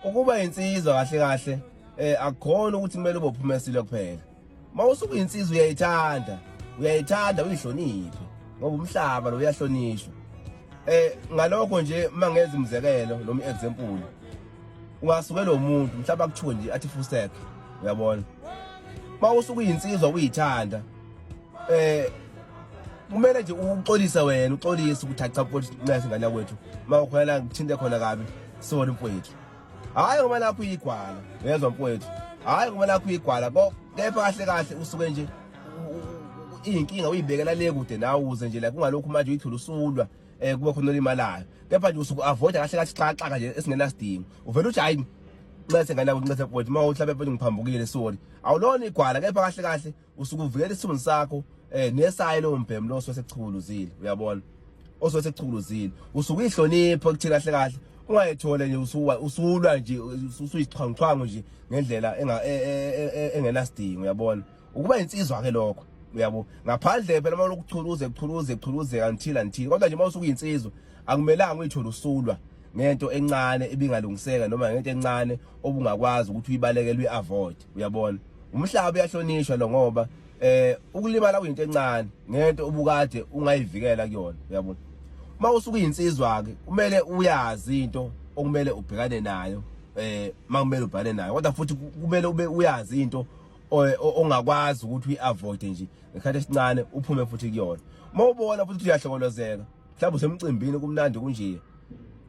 Ukuba insizwa kahle kahle akukhona ukuthi kumele ube uphumesile kuphela. Mawusuke uyinsizwa uyayithanda, uyayithanda uyihloniphe ngoba umhlaba lo uyahlonishwa. Ngalokho nje mangenza umzekelo noma iexample, ungasukela umuntu mhlawumbe akuthiwe nje athi fusek, uyabona. Mawusuke uyinsizwa uyithanda kumele nje uxolise wena, uxolise ukuthi cha mfowethu, ncese ngane yakwethu, mawukhona la ngithinte khona kabi, sorry mfowethu. Hhayi ngoba lapho uyigwala, uyezwa mfowethu, hhayi ngoba lapho uyigwala, kepha kahle kahle usuke nje iy'nkinga uyibekela le kude nawe, uze nje like ungalokhu manje uyithula usulwa kube khona olimalayo, kepha nje usuke avoida kahle kahle xaxaka nje esingenasidingo, uvele uthi hhayi ncese ngane yakwethu, ncese mfowethu, uma uthi mhlawumbe ngiphambukile, sorry. Awulona igwala, kepha kahle kahle usuke uvikela isithunzi sakho nesayi lowo mbhemu lo osuke sekuchukuluzile, uyabona, osuke sekuchukuluzile, usuke uyihlonipha ukuthi kahle kahle ungayithole nje usulwa nje usuyixhwanguxhwangu nje ngendlela engenasidingo, uyabona. Ukuba insizwa ke lokho, uyabo, ngaphandle phela uma lokuchuluze kuchuluze kuchuluzeka until, kodwa nje uma usuke uyinsizwa akumelanga uyithole usulwa ngento encane ebingalungiseka noma ngento encane obungakwazi ukuthi uyibalekele, uyi-avoid, uyabona. Umhlaba uyahlonishwa lo ngoba ukulimala kuyinto encane ngento obukade ungayivikela kuyona, uyabona. Uma usuke uyinsizwa ke kumele uyazi into okumele ubhekane nayo, makumele ubhekane nayo, kodwa futhi kumele ube uyazi into ongakwazi ukuthi uyi-avoid nje ngesikhathi esincane uphume futhi kuyona. Uma ubona futhi ukuthi uyahlokolozeka, mhlawumbe usemcimbini kumnandi kunje,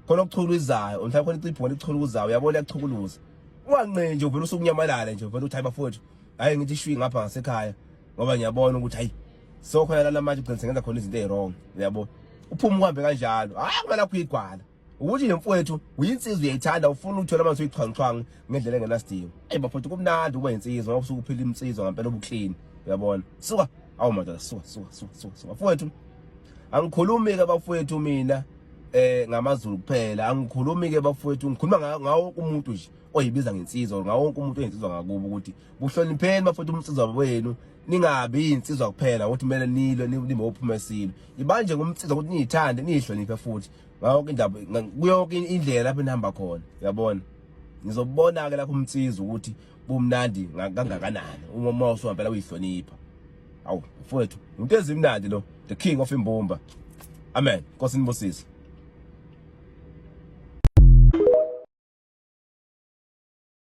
khona okuchuluzayo, mhlawumbe khona icibho elichuluzayo, uyabona liyachukuluza, unganqeni nje uvele usukunyamalala nje, uvele uthi hayi bafowethu, hayi ngithi shwi ngapha ngasekhaya ngoba ngiyabona ukuthi hayi sokhona lana manje ugcina sengenza khona izinto eziwrong, uyabo, uphume uhambe kanjalo. Hayi kumele akho igwala ukuthi nje mfowethu uyinsizwa uyayithanda, ufuna ukuthola manje uyichwanguchwangu ngendlela engenasidingo. Eyi bafowethu, kumnandi ukuba insizwa ngoba usuke uphila insizwa ngempela ubuclean, uyabona. Suka, awu madoda, suka suka suka suka suka mfowethu. Angikhulumi ke bafowethu mina ngamaZulu kuphela, angikhulumi ke bafowethu, ngikhuluma ngawo umuntu nje oyibiza ngensizwa, ngawo wonke umuntu oyinsizwa ngakubo, ukuthi buhlonipheni bafowethu umnsizwa wenu, ningabi insizwa kuphela ukuthi kumele nilwe nibe ophuma esilo, ibanje ngumnsizwa ukuthi niyithande niyihloniphe futhi ngayo indaba kuyonke indlela lapho enihamba khona, uyabona. Ngizobona ke lapho umnsizwa ukuthi bumnandi kangakanani uma usuhambela uyihlonipha. Awu mfowethu, into ezimnandi lo, the king of imbumba. Amen. Nkosi nibusise.